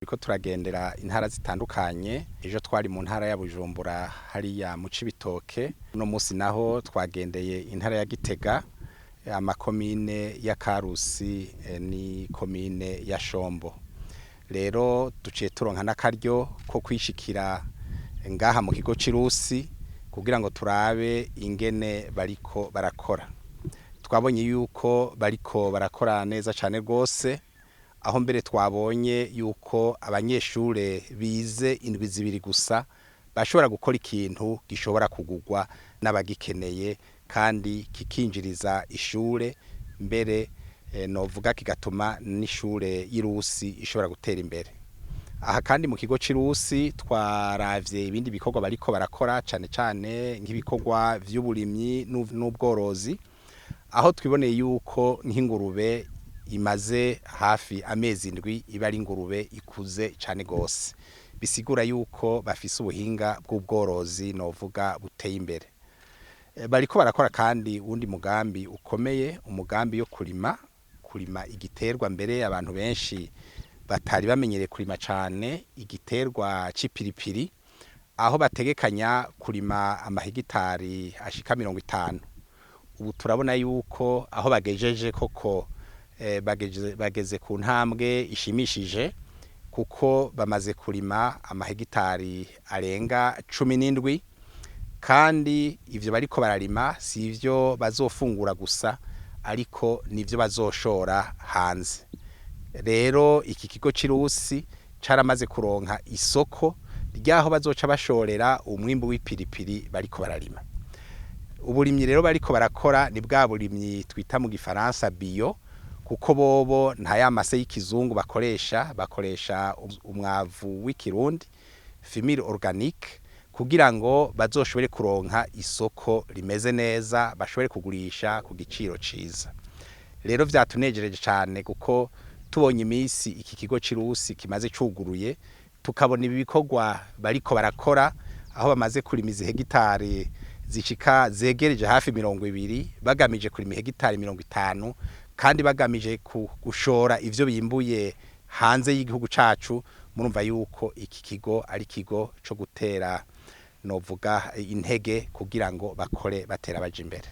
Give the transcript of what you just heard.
Turiko turagendera intara zitandukanye. Ejo twari mu ntara ya Bujumbura hariya mu Cibitoke, uno musi naho twagendeye intara ya Gitega, amakomine ya Karusi ni komine ya Shombo. Rero duciye turonka n'akaryo ko kwishikira ngaha mu kigo c'irusi kugira ngo turabe ingene bariko barakora. Twabonye yuko bariko barakora neza cane rwose, aho mbere twabonye yuko abanyeshure bize indwi zibiri gusa bashobora gukora ikintu gishobora kugurwa n'abagikeneye kandi kikinjiriza ishure, mbere novuga kigatuma n'ishure y'irusi ishobora gutera imbere. Aha kandi mu kigo c'irusi twaravye ibindi bikorwa bariko barakora, cane cane nk'ibikorwa vy'uburimyi n'ubworozi, aho twiboneye yuko nk'ingurube imaze hafi amezi 7 iba ari ingurube ikuze cane gose, bisigura yuko bafise ubuhinga bw'ubworozi novuga buteye imbere. Bariko barakora kandi uwundi mugambi ukomeye, umugambi wo kurima igiterwa mbere abantu benshi batari bamenyereye kurima cane, igiterwa c'ipiripiri, aho bategekanya kurima amahegitari ashika 50. Ubu turabona yuko aho bagejeje koko bageze ku ntambwe ishimishije, kuko bamaze kurima amahegitari arenga 17, kandi ivyo bariko bararima si ivyo bazofungura gusa, ariko nivyo bazoshora hanze. Rero iki kigo c'irusi caramaze kuronka isoko ryaho bazoca bashorera umwimbu w'ipiripiri bariko bararima. Uburimyi rero bariko barakora ni bwa burimyi twita mu gifaransa bio, kuko bobo nta ya mase y'ikizungu bakoresha, bakoresha umwavu w'ikirundi fumier organique, kugira ngo bazoshobore kuronka isoko rimeze neza, bashobore kugurisha ku giciro ciza. Rero vyatunejereje cane kuko tubonye imisi iki kigo c'irusi kimaze cuguruye, tukabona ibi bikorwa bariko barakora, aho bamaze kurima izi hegitari zishika zegereje hafi 20, bagamije kurima hegitari 50, kandi bagamije gushora ivyo bimbuye hanze y'igihugu cacu. Murumva yuko iki kigo ari ikigo co gutera novuga intege kugira ngo bakore batera baja imbere.